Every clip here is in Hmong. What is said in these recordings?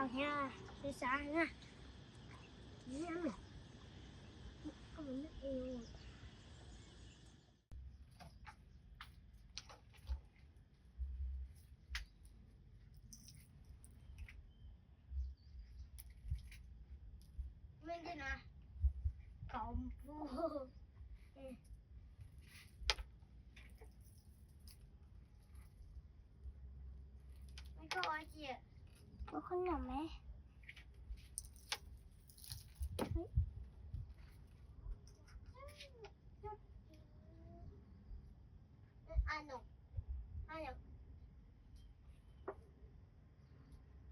Xav xav na. Ua qhob noom me.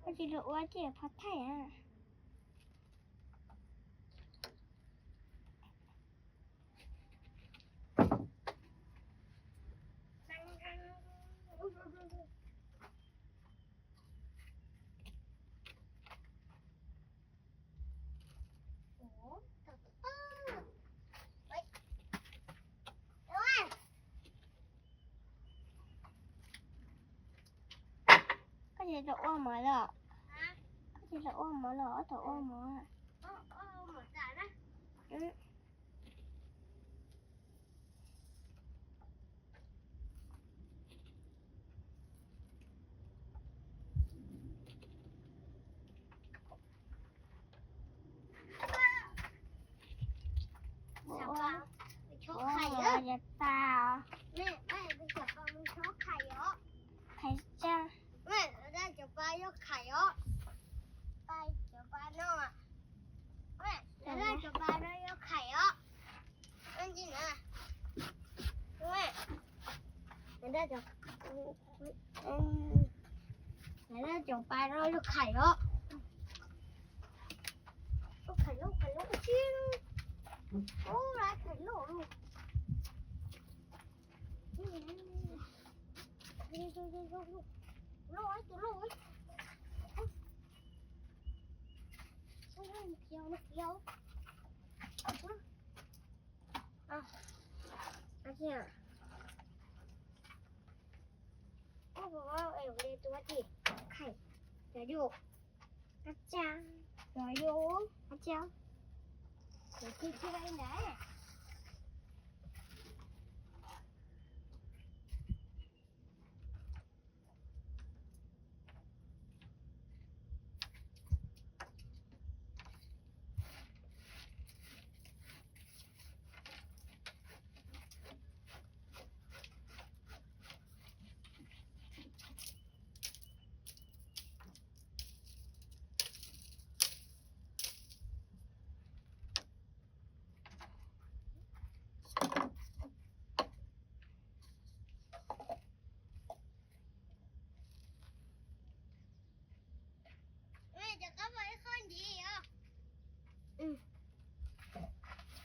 Koj tsis los ua ces phov thaij a. Koj tsis los ua mov los? Koj tsis los ua mov los ob tug ua mov? Ua, ua, ua, ua, ua, ua, ua, Khais tsa. Cov pa no, cov pa no yog khais os. Cov pa no yog khais os. Khais loj, khais loj, khais loj.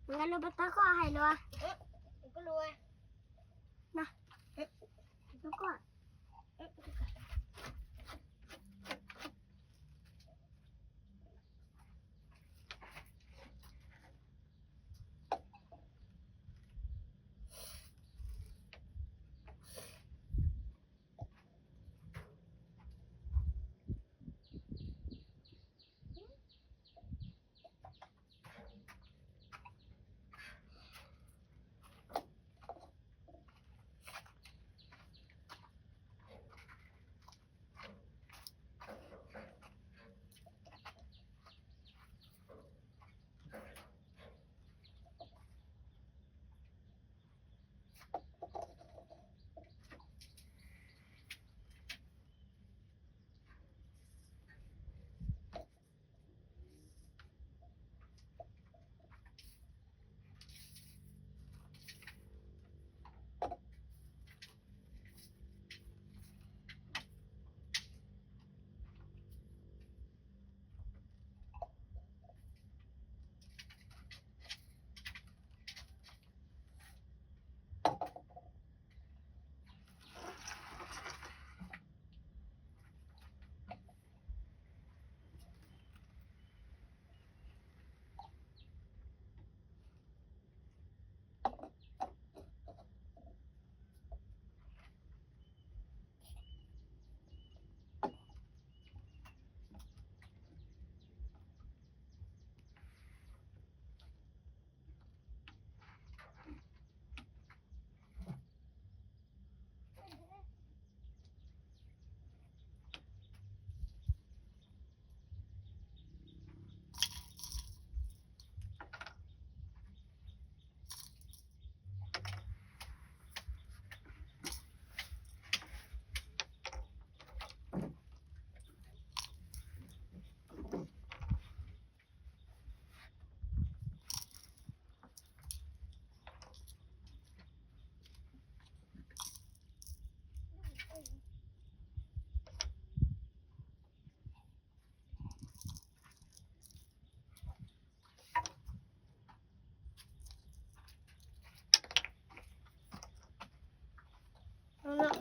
Nkag lus pas tau koj hais lus. No.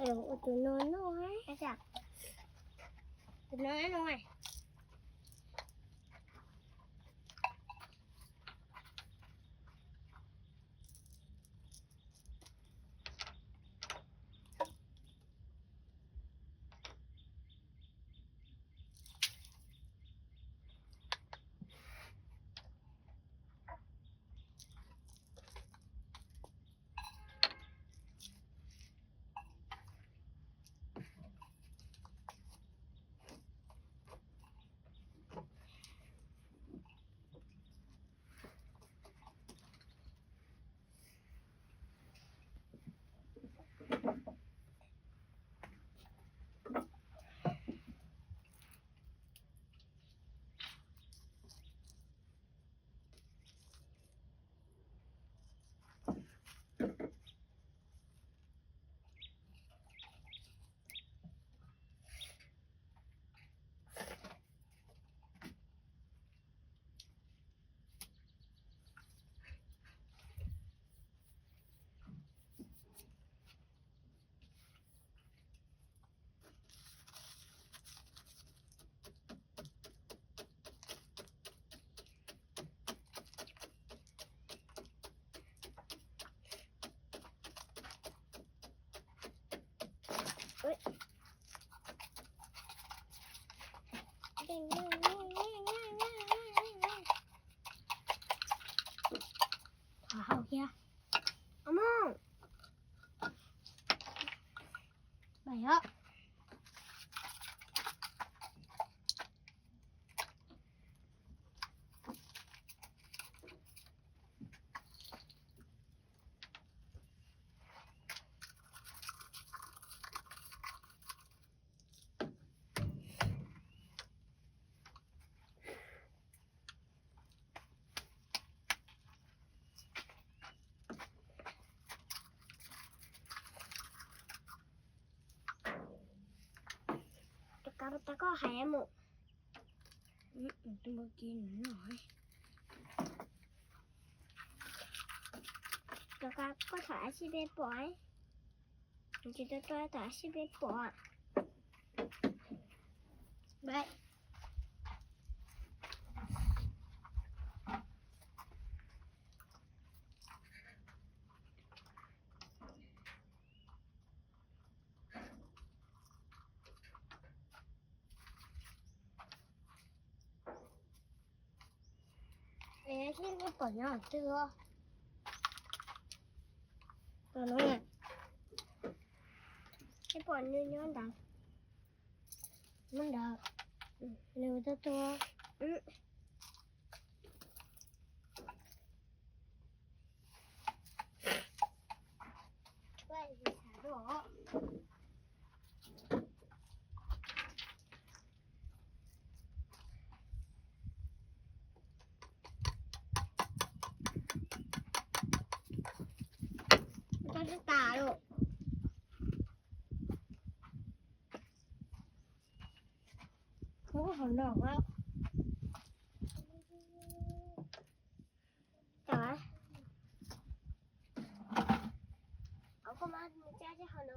Tus no no, tus no no. Thov hau thiab. Mus. Bai os. Tus kab tas koj hais mus. Tus npau kis no. Tus kab koj thov a si peb pom. Tus tsis tuaj tuaj thov a si peb pom. Bye. Es sib pom nyob twg os? Tom no na. Sib pom nws nyob ntawd. Nyob ntawd. Nws tuaj tuaj. Tau tas lawm. Ub, hauv no. Cov, koj mas coj cov hauv no.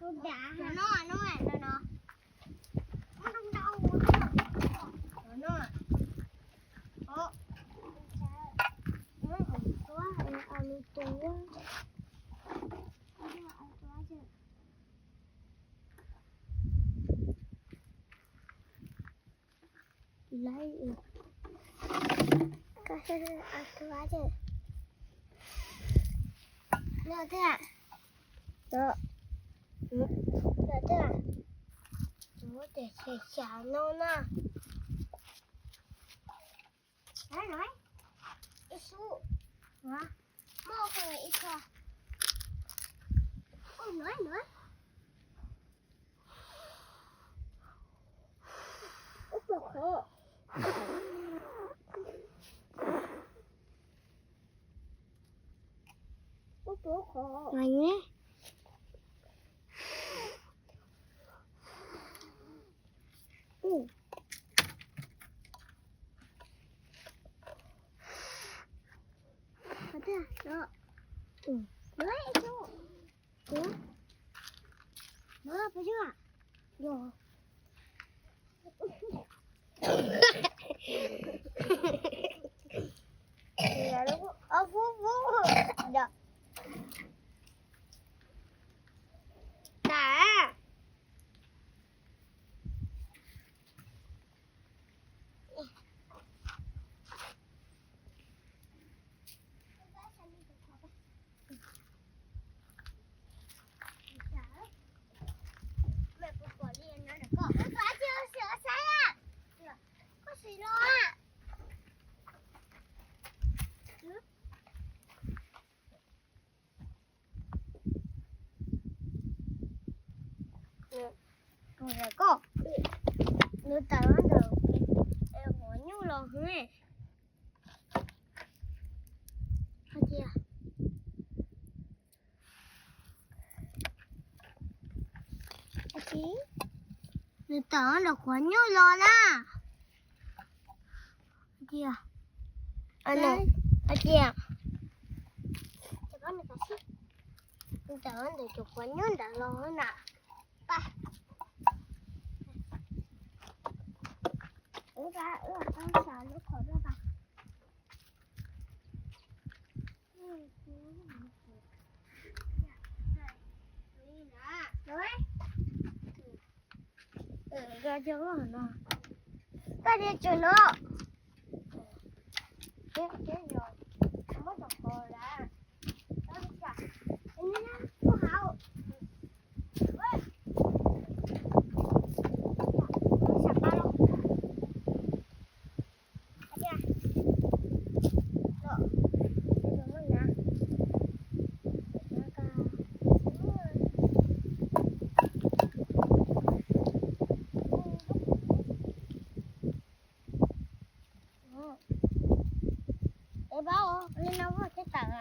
Cov no, no, no, no. No, no. Tua, tua, tua. Lawv, koj, a, tua, tua. No thiab. No. No thiab. Tus muab tias xya xya no na. Ib xub. Muaj ib qho. Ub, no, no. Ub, qhov. Ub, qhov. Koj, nws tawm ntawm qhov nyuj los hwv. Hais tias, nws tawm ntawm qhov nyuj los na. Hais tias, hais tias, nws tawm ntawm tus qhov nyuj ntawd los na. Pa, wb, wb tau xav lub qhov rau pa. Koj tias tsum no. Muab tus qhov lawm. Es pab, li no muaj thiab tawm.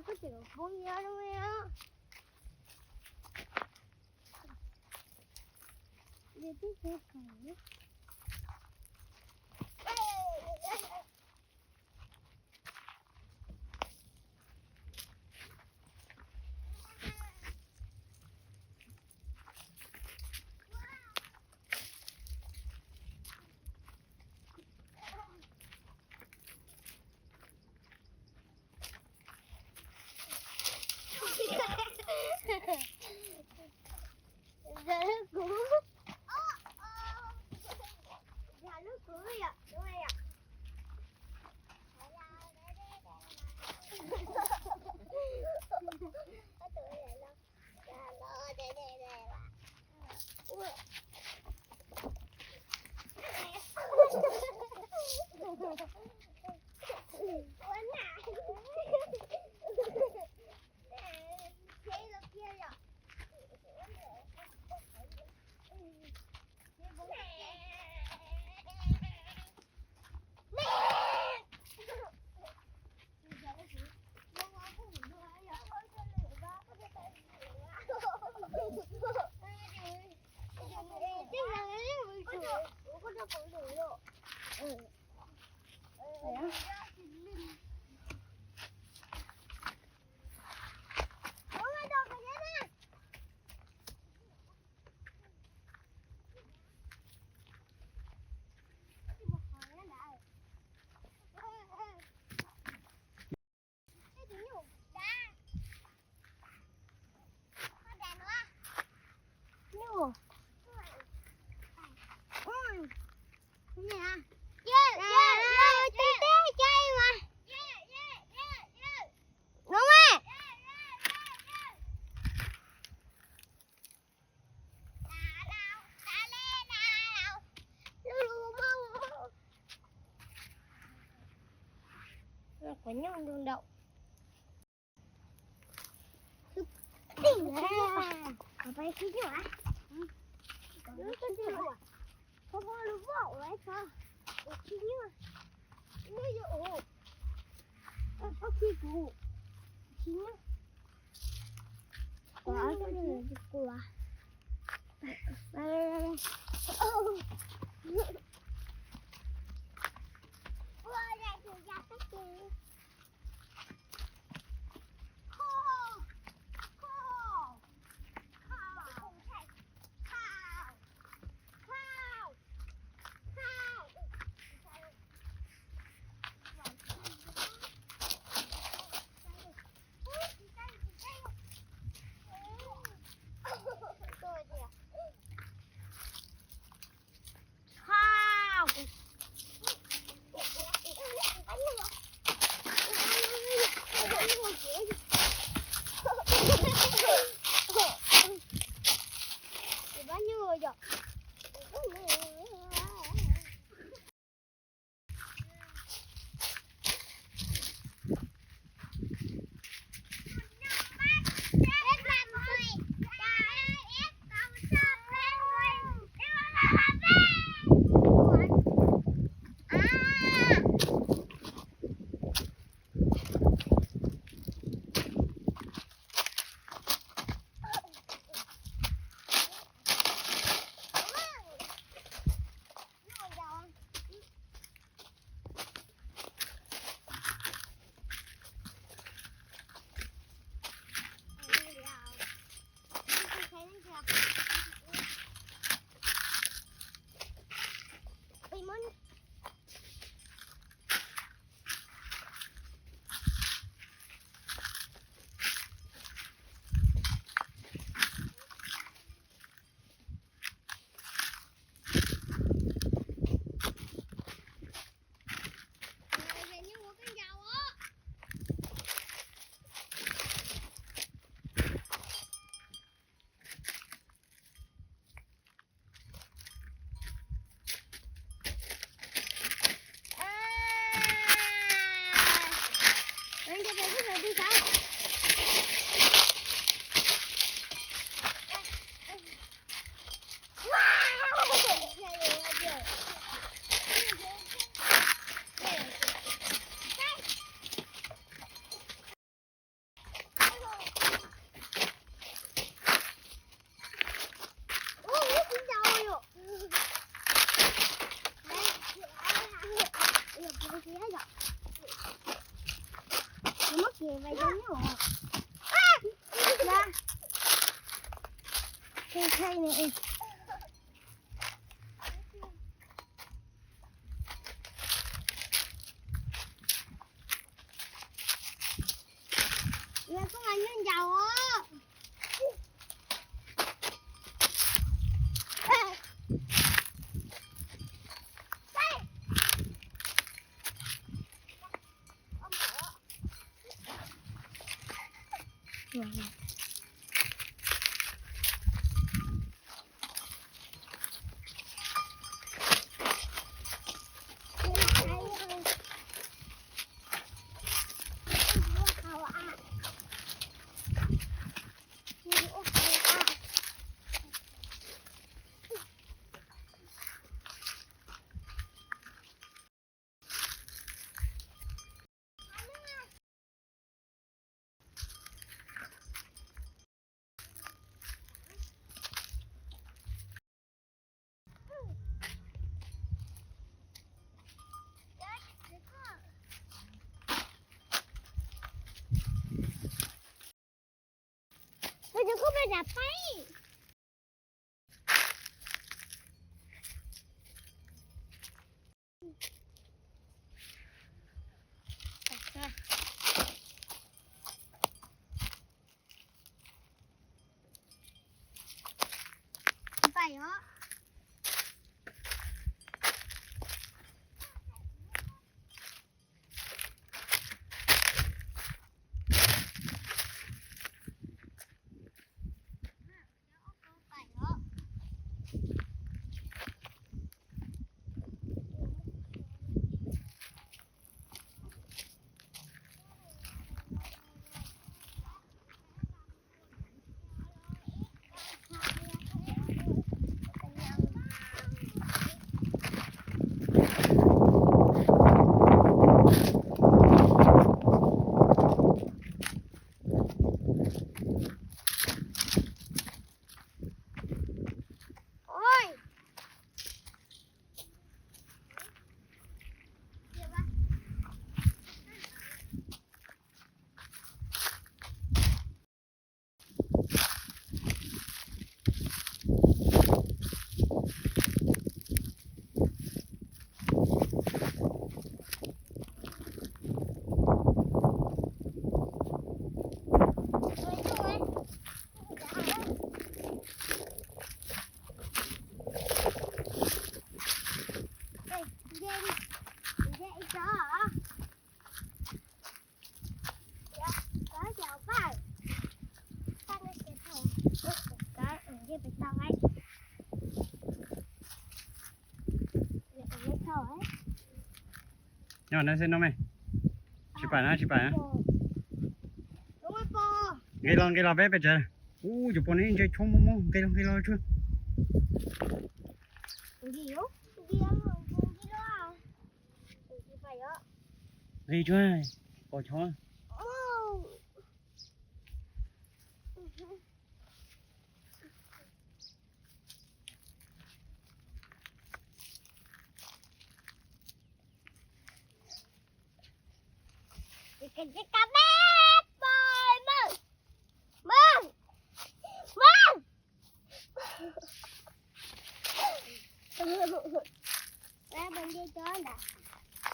Koj tseem poob nyob lub. Zam lub kuv, zam lub kuv yom, yom. Qhov nyob ntau ntau. Xub tim, qhov peb xub nyuj, qhov peb lub voj uas xub nyuj, nyuj yuav ua, qhov khi kuv xub nyuj, qhov ob tug kuv. Nyob no xwb no me. Tsis pais na, tsis pais na. Nqis los, nqis los peb pem tsev. Ub, cov pom ne ntshe tshuab muaj muaj, nqis los, nqis los tsuag. Nqis tsuag, pom tshuab.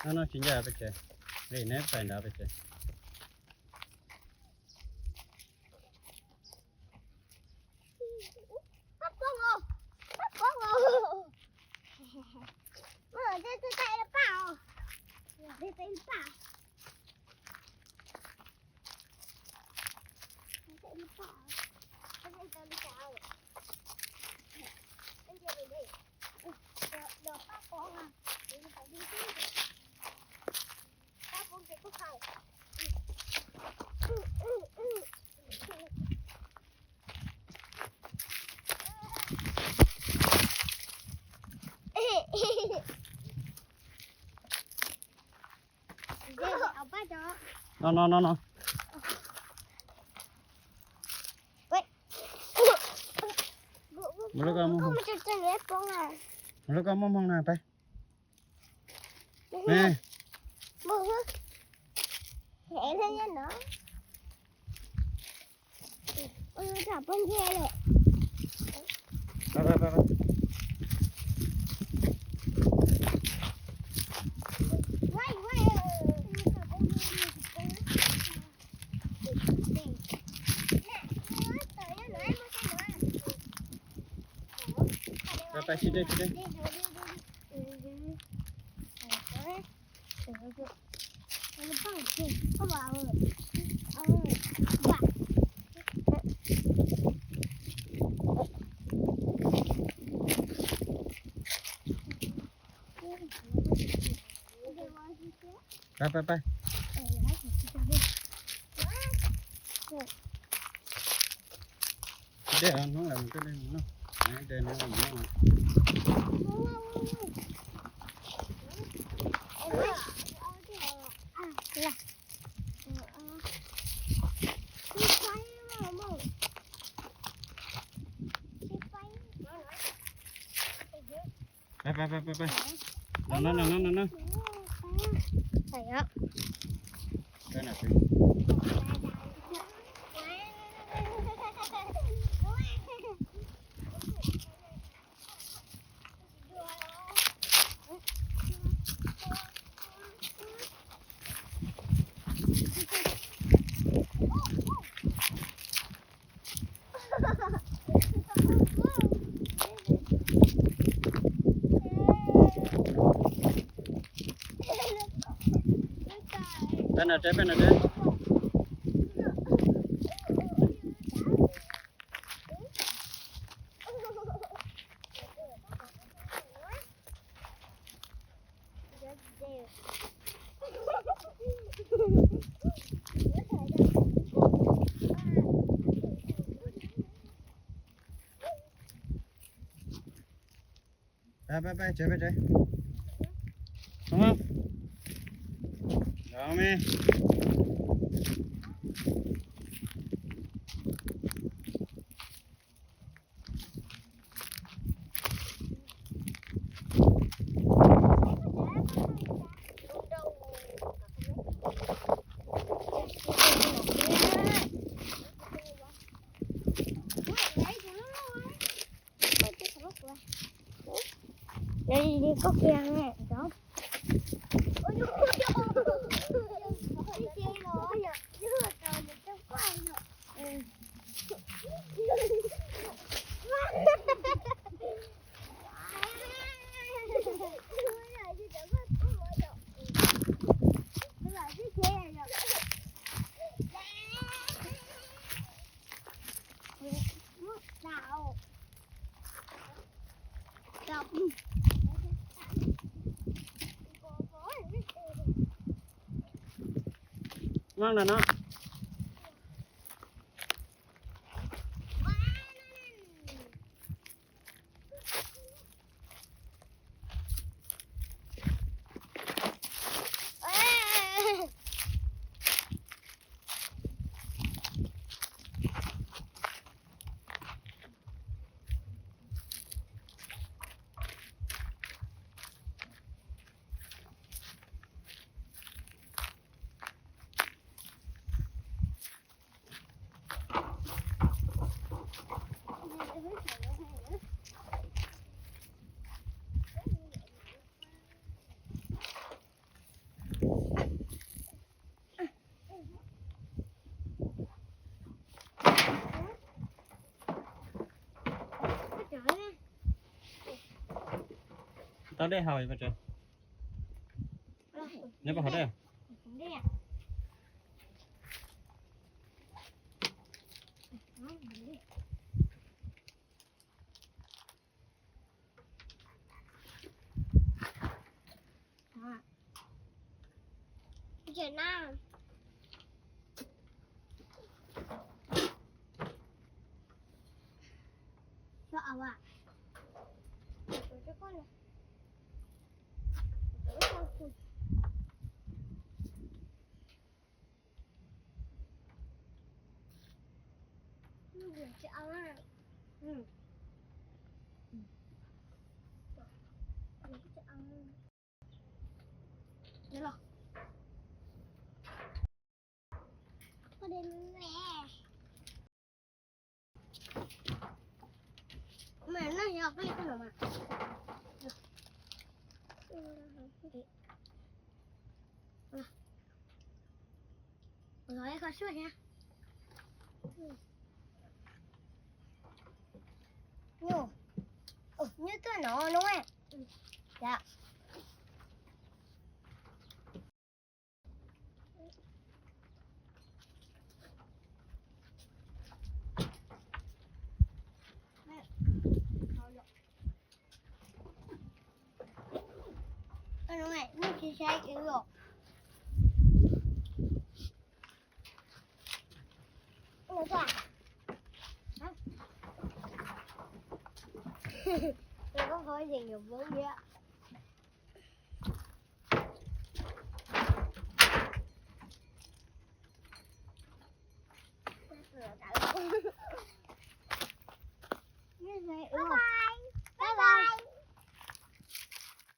No, no, tsis ncaj peb tsev. Neb pais nrad peb tsev. No, no, no, no. Mus lub koj muaj hmoo, mus lub koj muaj hmoo na peb. Pais, pais, tsis deb, tsis deb. Pais, pais, pais. Dej hnub lawm mus coj dej mus noj. Dej hnub mus noj. Pais, pais, pais, pais, pais. No, no, no, no, no, no. Pais na, pais. Peb na, peb na. Peb, peb, peb tsev, peb tsev. Maj no no. Tau dej haus, neb puas haus dej? Nyuj, nyuj tuaj no no.